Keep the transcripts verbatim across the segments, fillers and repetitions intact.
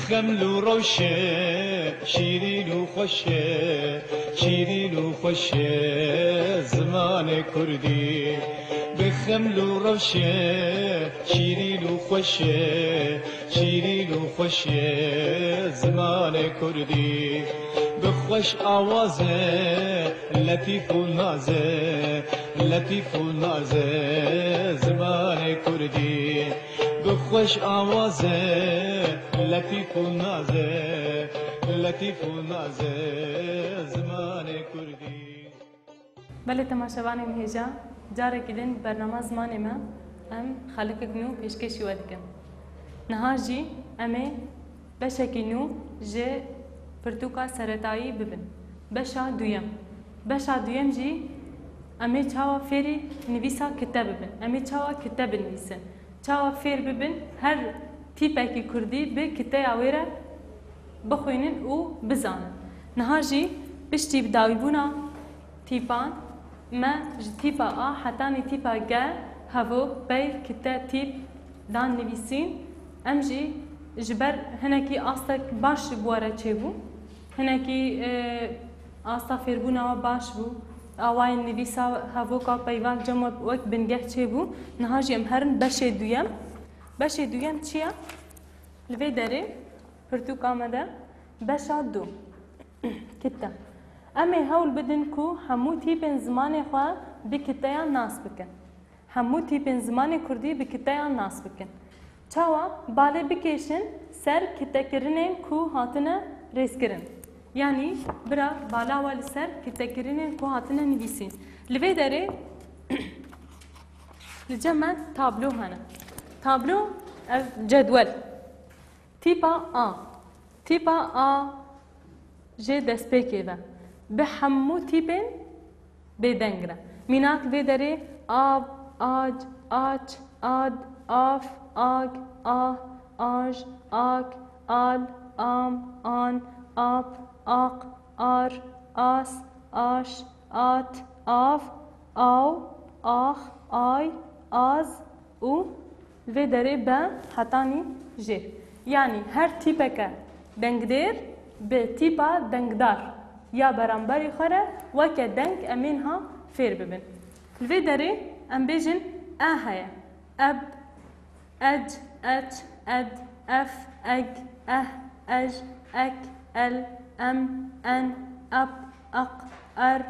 Xeml û rewşe, şîrîn û xweş e, şîrîn û xweş e zimanê kurdî. Bi xeml û rewşe, şîrîn û xweş e, şîrîn û xweş e zimanê kurdî. Bi xweş awaz e, letîf û naz e, letîf û naz e zimanê kurdî. Bi xweş awaz e, letîf û naz e, letîf û naz e zimanê kurdî. Belê temaşevanên hêja, carekî din bernama zimanê me, em xelikek nû pêşkêşî we dikin. Niha jî em ê beşekî nû ji pirtûka seretayî bibin. Beşa duyem. Beşa duyem jî em ê çawa fêrî nivîsa kite bibin. Em ê çawa kite binivîsin. Çawa fêr bibin her tîpekî kurdî bi kiteya wê re bixwînin û bizanin. Niha jî piştî bi dawîbûna tîpan, me ji tîpa A hetanî tîpa G hevok pey kite tîp dan nivîsîn. Em jî ji ber hinekî astek baş ji bo re çêbû. Hinekî, e, asta fêrbûna we baş bû. Awayên nivîsa hevoka peyva cem we wek bingeh çêbû. Niha jî em herin beşê duyem. Beşê duyem çi ye? Li vê derê pirtûka me de beşa du. Kite. Em ê hewl bidin ku hemû tîpên zimanê xwe bi kiteya nas bikin. Hemû tîpên zimanê kurdî bi kiteya nas bikin. Çawa? Balê bikêşin ser kitekirinên ku hatine rêzkirin. Yanî bira bala we li ser kitekirinên ku hatine nivîsîn. Li vê derê li cem me tablo hene. Tablo ev cedwel. Tîpa A. Tîpa A jê destpêkê ve bi hemû tîpên bêdeng re. Mînak vê derê av, ac, aç, ad, af, ag, ah, aj, ak, al, am, an, ap, aq, ar, as, aş, at, av, aw, ax, ay, az û Li vê derê be hetanî jê. Yanî her tîpeke dengdêr bi tîpa dengdar ya beramberî xwe re weke deng em ê niha fêr bibin. Li vê derê em bêjin e heye. Eb, ec, eç, ed, ef, eg, eh, ej, ek, el, em, en, ap, aq, er,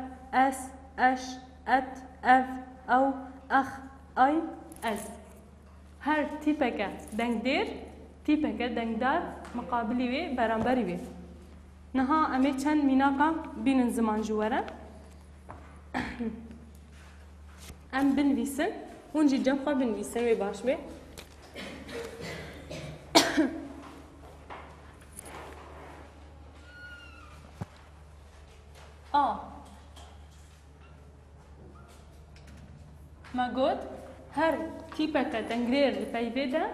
es, eş, et, ev, ew, ex, ay, ez. Her tîpeke dengdêr, tîpeke dengdar miqabilî wê, beramberî wê. Niha em ê çend mînaka bînin ziman ji we re. Em binivîsin, hûn jî cem xwe binivîsin, wê baş bê. A. Me got, her tîpeke dengdêr li peyvê de,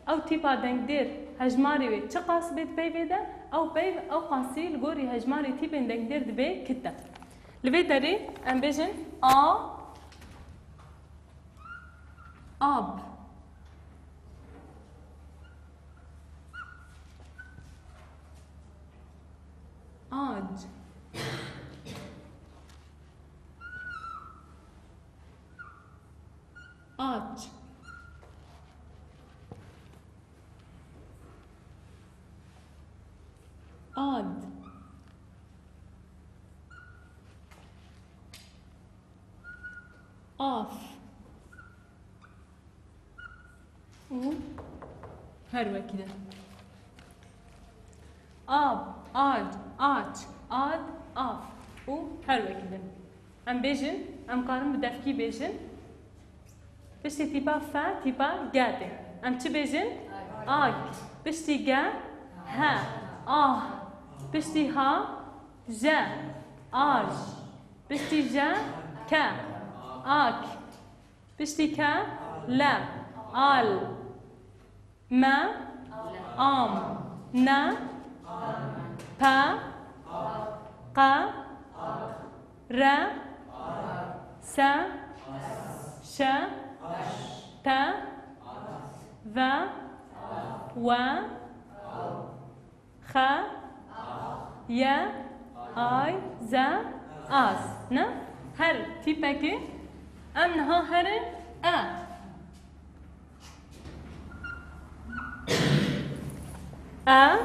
ew tîpa dengdêr hejmarê wê çiqas bê di peyvê de, ew peyv ew qasî li gorî hejmarê tîpên dengdêr dibe kite. Li vê derê em bêjin A, ab, ac, aç, ad, af, û her wekî din. Ab, ad, aç, ad, af û her wekî din. Em bêjin, em karin bi devkî bêjin. Piştî tîpa fe, tîpa ge tê. Em çi bêjin? Ag. Piştî ge, he, ah. Piştî ha, je, aj. Piştî je, ke, ak. Piştî ke, le, al. Me, am, ne, pe, qe, re, se, şe, te, ve, we, X, Y, I, Z, as. Ne? Her tîpekê em niha herin e. E,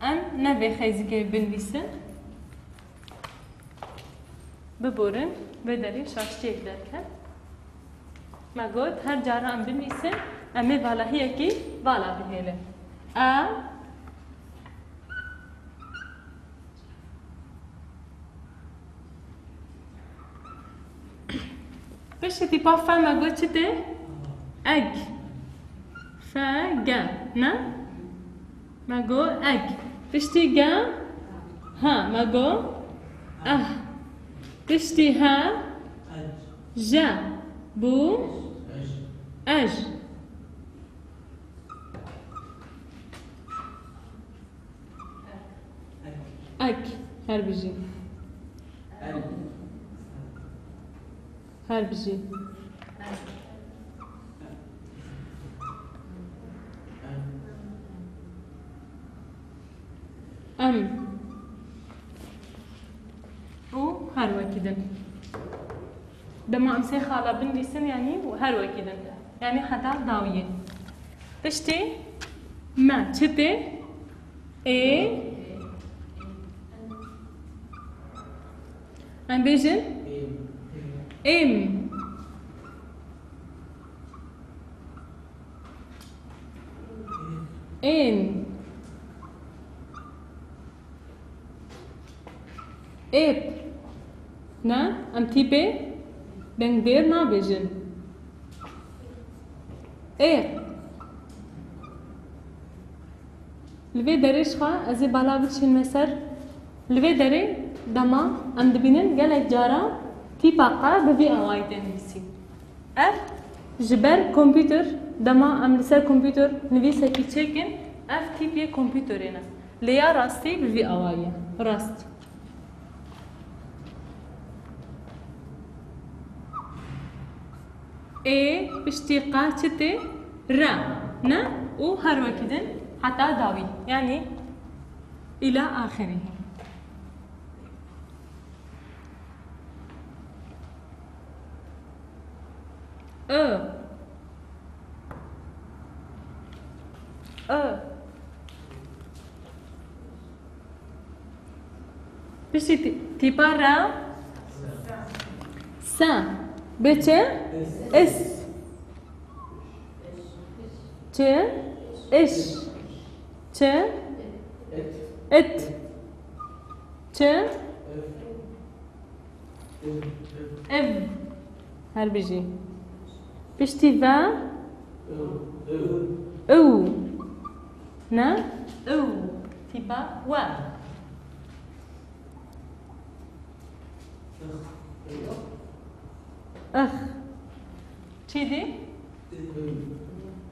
em ne vê xêzikê binivîsin. Biborin, vê derê şaştiyek derket. Me got, her cara em binivîsin, em ê valahiyekî vala bihêlin. E, Piştî tîpa F me got çi tê? Eg. F, G. Ne? Me got eg. Piştî G, H. Me got eh. Piştî H, J. Bû ej. Ek. Her bijî. Her bijî. Em. Û her wekî din. Dema em sê xala binivîsin, yanî her wekî din. Yanî heta dawiyê. Piştî me çi tê? Ê. Em bêjin? Êm. Ên. Êp. Ne? Em tîpê dengdêr nabêjin. Êq. Li vê derê jixwe ez ê bala biçînme ser. Li vê derê dema em dibînin gelek cara tîpa qe bi vî awayî tê nivîsî. Ev ji ber kompûter, dema em li ser kompûter nivîsekî çêkin, ev tîp yê kompûterê ne. Lê ya rastî bi vî awayî ye. Rast. Ê piştî qe çi tê? Re. Ne? Û her wekî din heta dawî. Yanî îla axirî. I. I. Piştî tî-, tîpa re. Se. Bê çi? Is. Çi? Iş. Çi? It. Çi? Ev. Her bijî. Piştî ve. Ew. Ne? Ew. Tîpa we. Ix. Çi dî?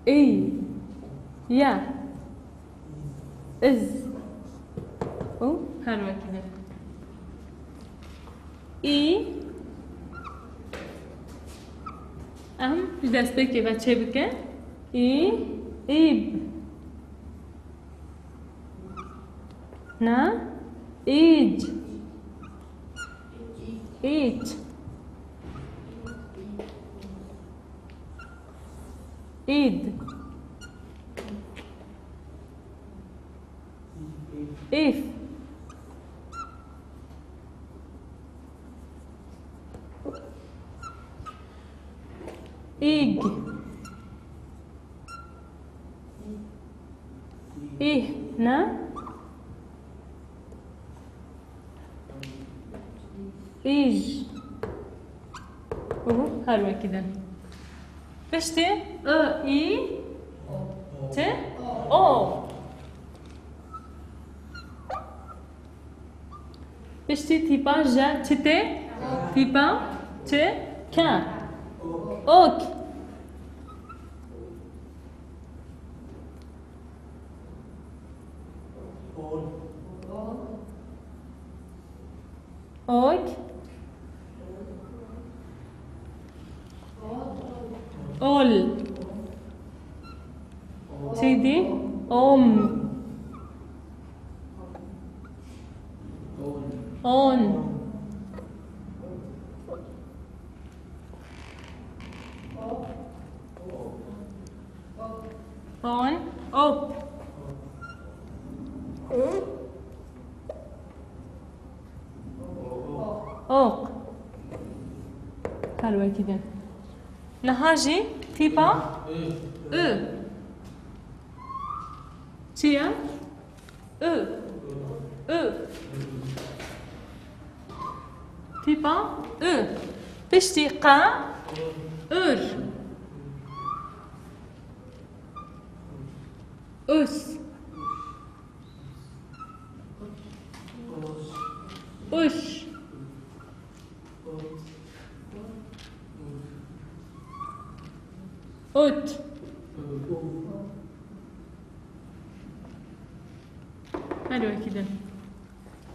Î. Ya. Iz. Û her wekî din. Î. Em ji destpêkê ve çê bikin. Î. Îb. Na. Îc. Îç. Îd. Îf. Îg. Îh, ne? Îj. Û her wekî din. Piştî I, î, ti, o. Piştî tîpa je çi tê? Tîpa çi? Ke. Ok. Ok. Ol. Çi dî? Om. On. On. Op. Ok. Her wekî din. Niha jî tîpa I. Çi ye? I. I. Tîpa I. Piştî qe, ir. Us. Uş. Ut. Her wekî din.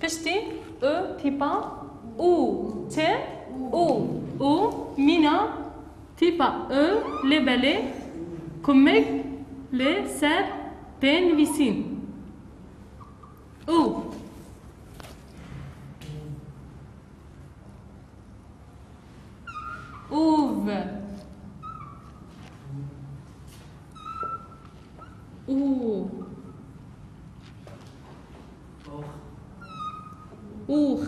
Piştî I tîpa U. Çi? U. U. Mîna tîpa I lê belê kumik li ser tê nivîsîn. U. Uv. U. Ux.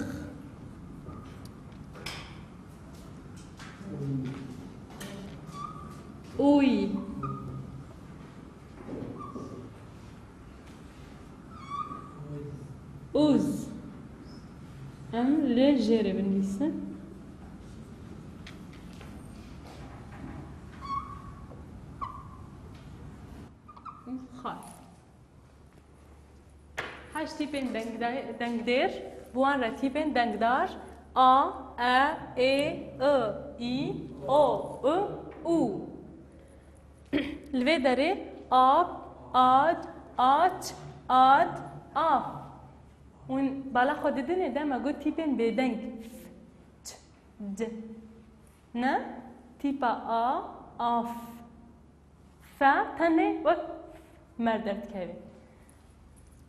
Uy. Uz. Em li jêrê binivîsin. Xal. Heşt tîpên dengda-, dengdêr, bi wan re tîpên dengdar: a, e, ê, i, î, o, u, û. Li vê derê ab, ad, aç, ad, av. Hûn bala xwe didinê de me got tîpên bêdeng. F, ç, c. Ne? Tîpa a, af. Fe tenê wek mer derdikeve.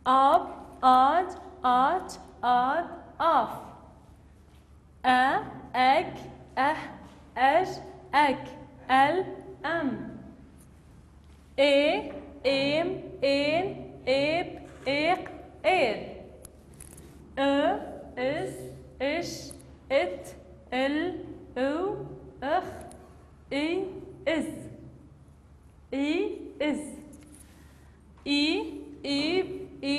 Ab, ac, aç, ad, af. E, ek, eh, er, ek, el, em. Ê, êm, ên, êp, êq, êr. I, iz, iş, it, il, iw, ix, iy, iz. Î, iz. Î, îb, î,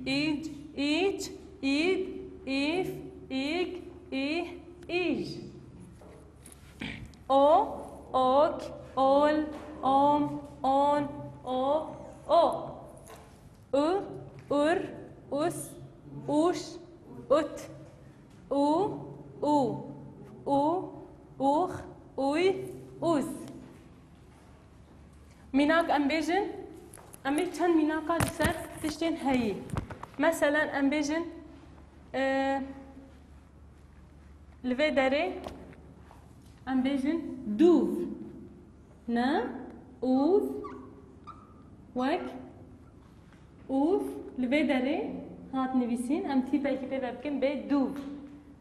îc, îç, îd, îf, îg, îh, îj. O, ok, ol, om, on, o, o. U, ur, us, uş, ut. U, u, u, ux, uy, uz. Mînak em bêjin, em ê çend mînaka li ser tiştên heyî. Meselen em bêjin, e, li vê derê em bêjin dûv. Ne? Ûv. Wek ûv li vê derê hat nivîsîn, em tîpekî pê ve bikin bê dûv.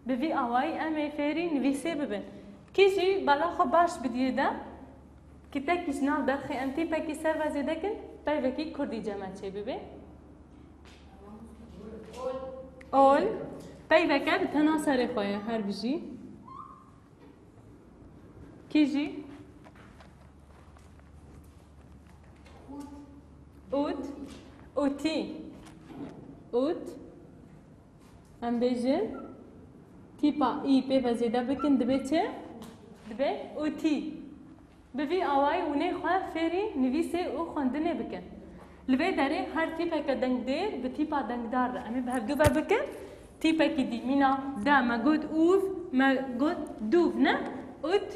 Bi vî awayî em ê fêrî nivîsê bibin. Kî jî bala xwe baş bidiyê de, kitekî ji nav derxê em tîpekî ser ve zêde kin, peyvekî kurdî cem e çêbibe. Ol. Peyveke bi tena serê xwe ye, her bijî. Kî jî? Ut. Utî. Ut. Em bêjin, tîpa î pê ve zêde bikin, dibe çi? Dibe utî. Bi vî awayî hûn ê xwe fêrî nivîsê û xwendinê bikin. Li vê derê her tîpeke dengdêr bi tîpa dengdar re. Em ê bi hevdu ve bikin. Tîpekî dî mîna de me got ûv, me got dûv ne? Ut,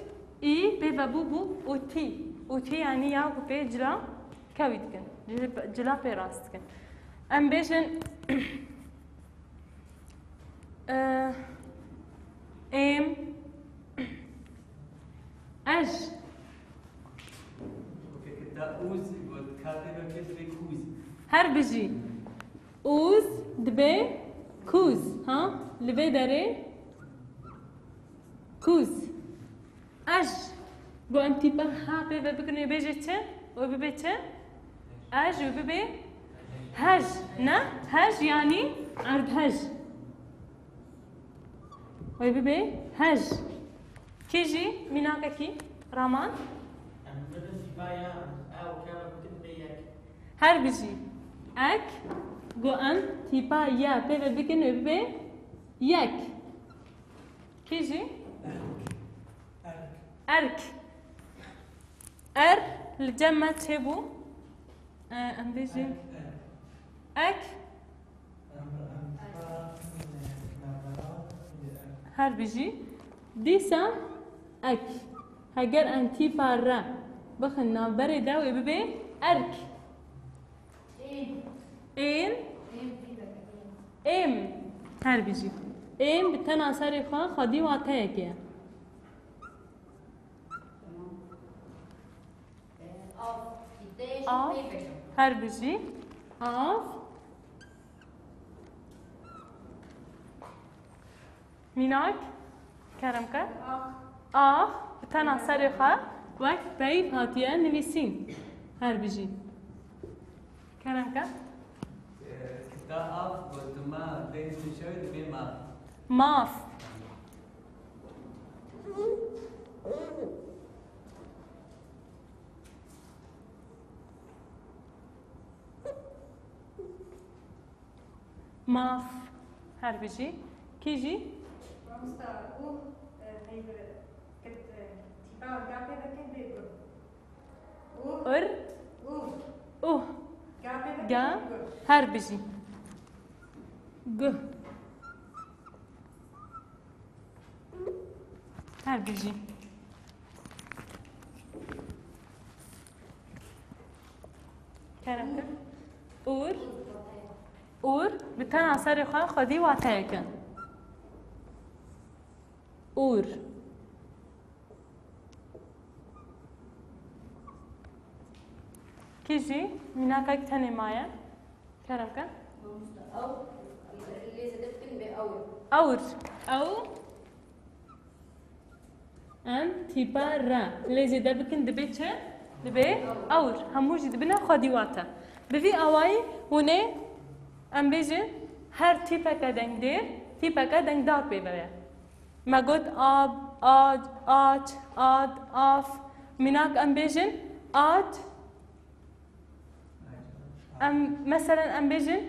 î pê ve bû bû utî. Utî yanî ya ku pê cila kewî dikin. Cila pê rast dikin. Em bêjin, e, êm, ej. Her bijî. Ûz dibe kûz, ha? Li vê derê kûz. Ej. Got em tîpa ha pê ve bikin, wê bêje çi? Wê bibe çi? Ej, wê bibe hej. Ne? Hej yanî erdhej. Wê bibe hej. Kî jî mînakekî raman? Em bibe tîpa ya, ew keve bikin bê yek. Her bijî. Ek, got em tîpa ya pê ve bikin, wê bibe yek. Kî jî? Erk. Erk. Er li cem me çêbû. E, em bêjin. Ek. Her bijî. Dîsa ek. Heger em tîpa re bixin navberê de, wê bibe erk. Ên. Êm. Her bijî. Êm bi tena serê xwe xwedî wateyekê ye. Av. Her bijî. Av. Mînak, kerem ke. Ax. Ax, bi tena serê xwe wek peyv hatiye nivîsîn. Her bijî. Kerem ke. Kita av gotuma dê şew dibê maf. Maf. Maf. Her bijî. Kî jî? Mamosta, uh, e, neydi? Kit, e, tîpa ga pê veke bê guh. Uh. Ur. Uh. Uh. Ga pê veke bê guh. Her bijî. Guh. Her bijî. Kerem ke. Ûr. Ûr. Bi tena serê xwe xwedî wateyek e. Ûr. Kî jî mînakek tenê maye. Kerem ke. Mamosta, ew, em lê zêde bikin bê ewr. Ewr. Ew. Em tîpa re lê zêde bikin dibe çi? Dibe ewr. Hemû jî dibine xwedî wate. Bi vî awayî hûn ê, em bêjin, her tîpeke dengdêr, tîpeke dengdar pê ve ye. Me got ab, ac, aç, ad, af. Mînak em bêjin, ac, Em, meselen, em bêjin,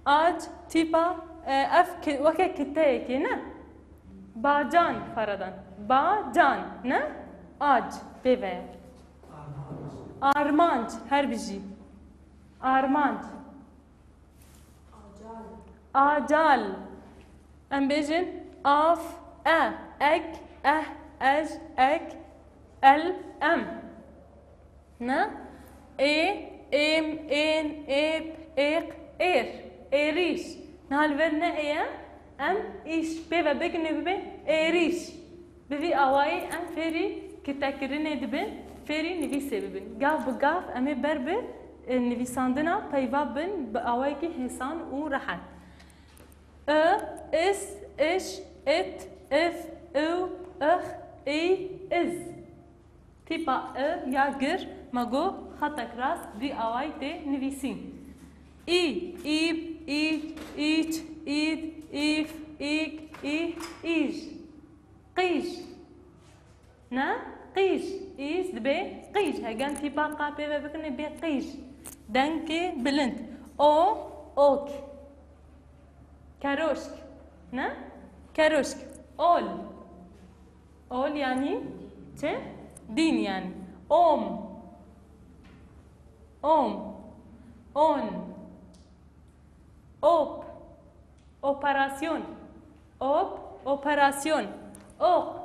ac, tîpa, e, ev ki-, weke kiteyekê, ne? Bacan, faradan. Bacan, ne? Ac, pê ve ye. Armanc, her bijî. Armanc. Acal. Em bêjin, af, e, ek, eh, ej, ek, el, em. Ne? Ê, êm, ên, êp, êq, êr. Êrîş. Niha li vir ne ê ye, em îş pê ve bikin û bibe êrîş. Bi vî awayî em fêrî kitekirinê dibin, fêrî nivîsê bibin. Gav bi gav em ê ber bi, e, nivîsandina peyva bin bi awayekî hêsan û rehet. I, is, iş, it, if, iw, ix, î, iz. Tîpa I ya gir, me got xetek rast vî awayî tê nivîsîn. Î, îb, îc, îç, îd, îf, îk, îh, îj. Qîj. Ne? Qîj. Îj dibe qîj. Hegen tîpa qa pê ve bikinê bê qîj. Dengê bilind. O, ok. Keroşk. Ne? Keroşk. Ol. Ol yanî çi? Dîn yanî. Om. Om. On. Op. Operasyon. Op. Operasyon. Ok.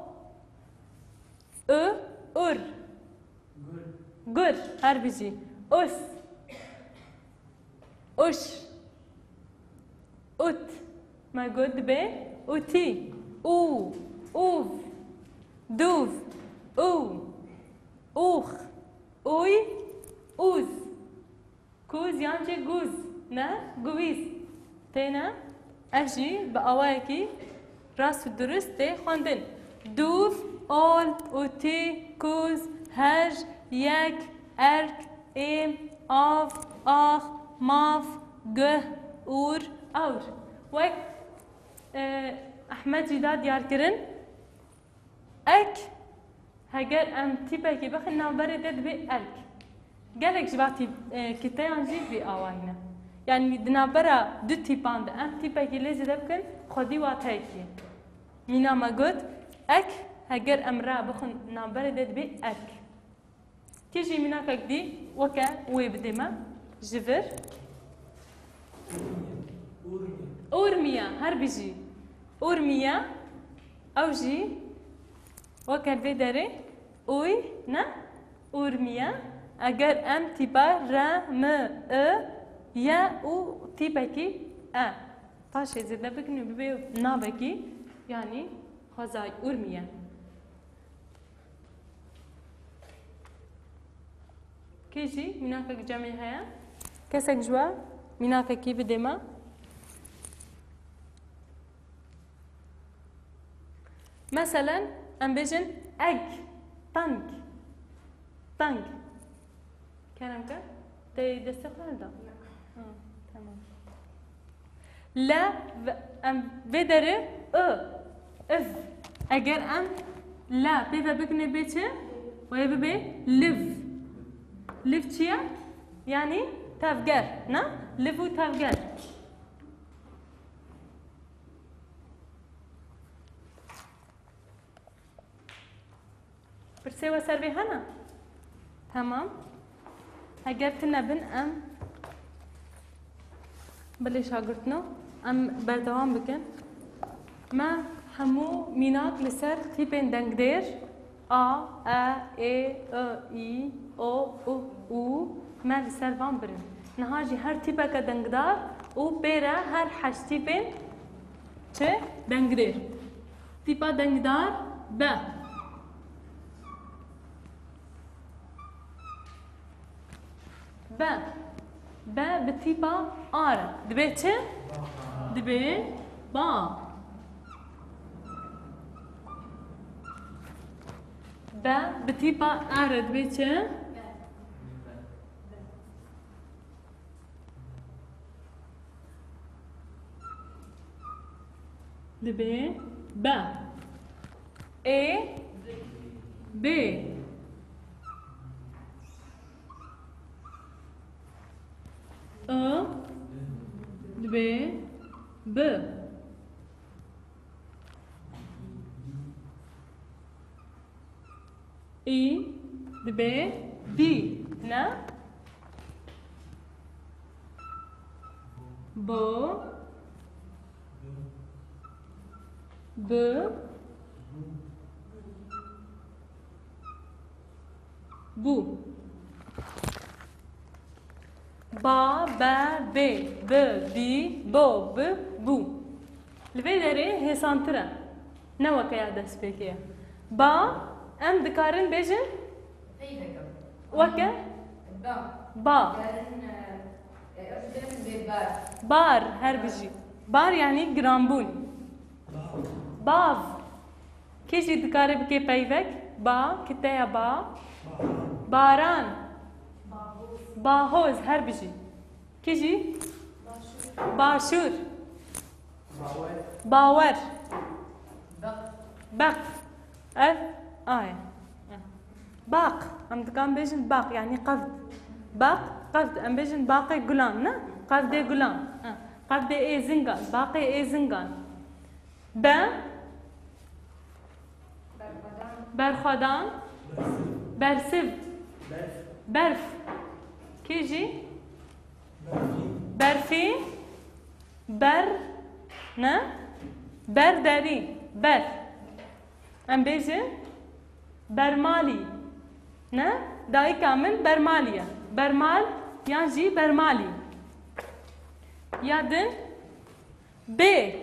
Ü. Ür. Gur. Her bijî. Us. Uş. Ut. Me got dibe utî. Û. Ûv. Dûv. Û. Ûx. Ûy. Ûz. Kûz yan jî gûz. Ne? Guwîz. Têne? Ev jî bi awayekî rast û dirust tê xwendin. Dûv, ol, utî, kûz, hej, yek, erk, êm, av, ax, mav, guh, ûr, ewr. Wek, e, Ehmed jî da diyar kirin, ek, heger em tîpekî bixin navberê de dibê erk. Gelek ji va tîp-, e, kiteyan jî vî awayî ne. Yanî di navbera du tîpan de em tîpekî lê zêde bikin, xwedî wateyekî ye. Mîna me got, ek, heger em re bixin navberê de dibê erk. Kî jî mînakek dî weke wê bidê me ji vir. Urmiye, her bijî. Urmiye, ew jî weke vê derê uy ne? Urmiye. Eger em tîpa re, mi, i, ye û tîpekî e. Paşê zêde bikin û bibê navekî, yanî xwezayî urmiye. Kê jî mînakek cemê heye? Kesek ji we mînakekî bidê me. Meselen, em bêjin eg, teng, teng. Kerem ke, te destê xwe hilda? Ha, tamam. Le, ve-, em vê derê i, iv. Eger em le pê ve bikine bê çi? Wê bibe liv. Liv çi ye? Yanî tevger, ne? Liv û tevger. Pirsê we ser vê hene? Temam. Heger tune bin em bilê şagirtino, em berdewam bikin. Me hemû mînak li ser tîpên dengdêr, a, e, ê, i, î, o, u, û, me li ser van birin. Niha jî her tîpeke dengdar û pê re her heşt tîpên çi? Dengdêr. Tîpa dengdar be. Be. Be bi tîpa a re. Dibe çi? Dibe ba. Be bi tîpa a re dibe çi? Dibe be. Ê, bê. I, dibe bi. Î dibe bî, ne? Bo, bi, bû. Ba, be, bê, bi, bî, bo, bi, bû. Li vê derê hêsantir e. Ne weke ya destpêkê ye. Ba, em dikarin bêjin? Peyveke. Weke? Ba. Ba. Karin, e, e, erdem ve bar. Bar, her bijî. Bar yanî giranbûn. Bav. Kê jî dikare bike peyvek? Ba, kiteya ba. Baran. Bahoz, her bijî. Kê jî? Başûr. Bawer. Beq. Beq. Ev a ye. Baq. Em dikan bêjin baq, yanî qevd. Baq, qevd. Em bêjin baqê gulan, ne? Qevdê gulan. Ha. Qevdê êzingan, baqê êzingan. Be. Berxwedan. Bersiv. Berf. Kê jî? Berfî. Ber. Ne? Ber derî. Ber. Em bêjin bermalî. Ne? Dayika min bermalî ye. Bermal yan jî bermalî. Ya din. Bê.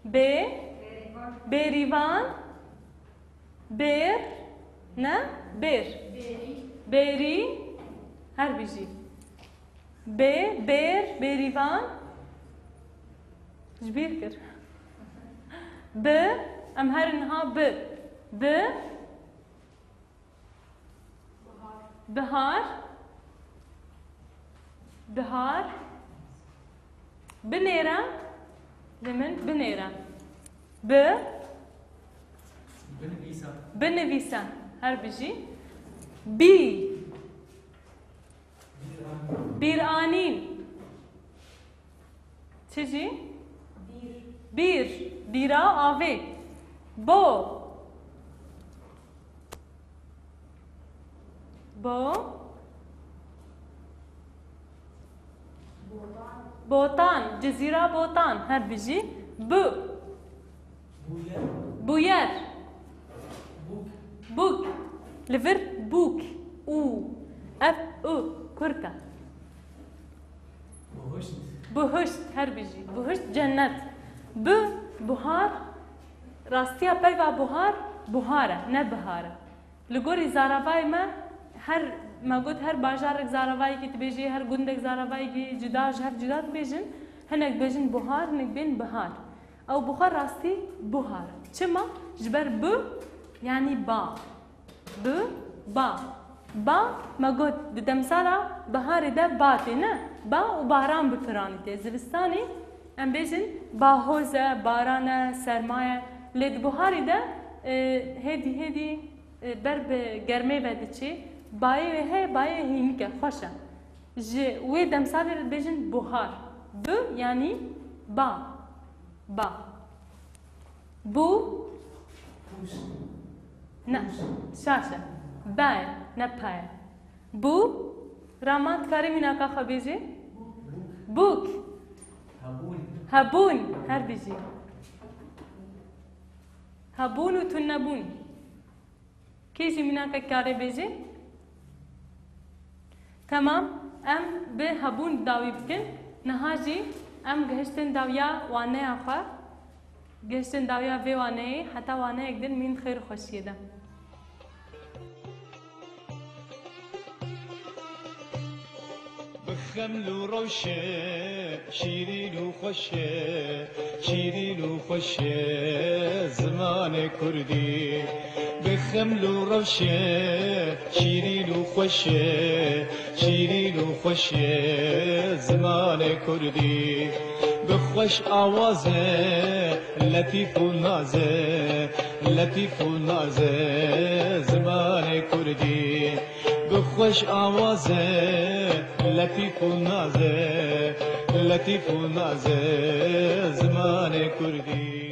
Bê. Bêrîvan. Bêr. Ne? Bêr. Bêrî. Her bijî. Bê, bêr, bêrîvan. Ji bîr kir. Bi, em herin niha bi. Bi. Bihar. Bihar. Binêre. Li min binêre. Bi. Binivîse. Binivîse. Her bijî. Bî. Bîranîn. Çi jî? Bîr. Bîr. Bîra avê. Bo. Bo. Botan. Cizîra Botan. Her bijî. Bu. Bûyer. Bûyer. Bûk. Bûk. Li vir bûk. Û. Ev û kurt e. Buhişt. Buhişt, her bijî. Buhişt, cennet. Bi, buhar. Rastiya peyva buhar, buhar e, ne bihar e. Li gorî zaravayê me, her, me got her bajarek zaravayekî dibêjê, her gundek zaravayekî cuda ji hev cuda dibêjin. Hinek dibêjin buhar, hinek bên bihar. Ew buxar rastî buhar. Çima? Ji ber bi, yanî ba. Bi, ba. Ba, me got, di demsala biharê de ba tê, ne? Ba û baran bi piranî tê. Zivistanê, em bêjin, ba hoz e, baran e, serma ye. Lê di buharê de, e, hêdî hêdî, e, ber bi germê ve diçê. Bayê wê heye, bayê hînik e, xweş e. Ji wê demsalê re dibêjin buhar. Bi, yanî ba. Ba. Bû. Ne, şaş e. Be, ne pe ye. Bû. Raman, dikarî mînaka xwe bêjî? Bûk. Hebûn. Her bijî. Hebûn û tunebûn. Kê jî mînakek kare bêje? Temam, em bi hebûn dawî bikin. Niha jî em gihiştin dawiya waneya xwe. Gihiştin dawiya vê waneyê, heta waneyek din mîn xêr û xweşiyê de. Bi xeml û rewşe, şîrîn û xweş e, şîrîn û xweş e zimanê kurdî. Bi xeml û rewşe, şîrîn û xweş e, şîrîn û xweş e zimanê kurdî. Bi xweş awaze, letîf û naze, letîf û naze zimanê kurdî. Bi xweş awaze, letîf û naze, letîf û naze zimanê kurdî.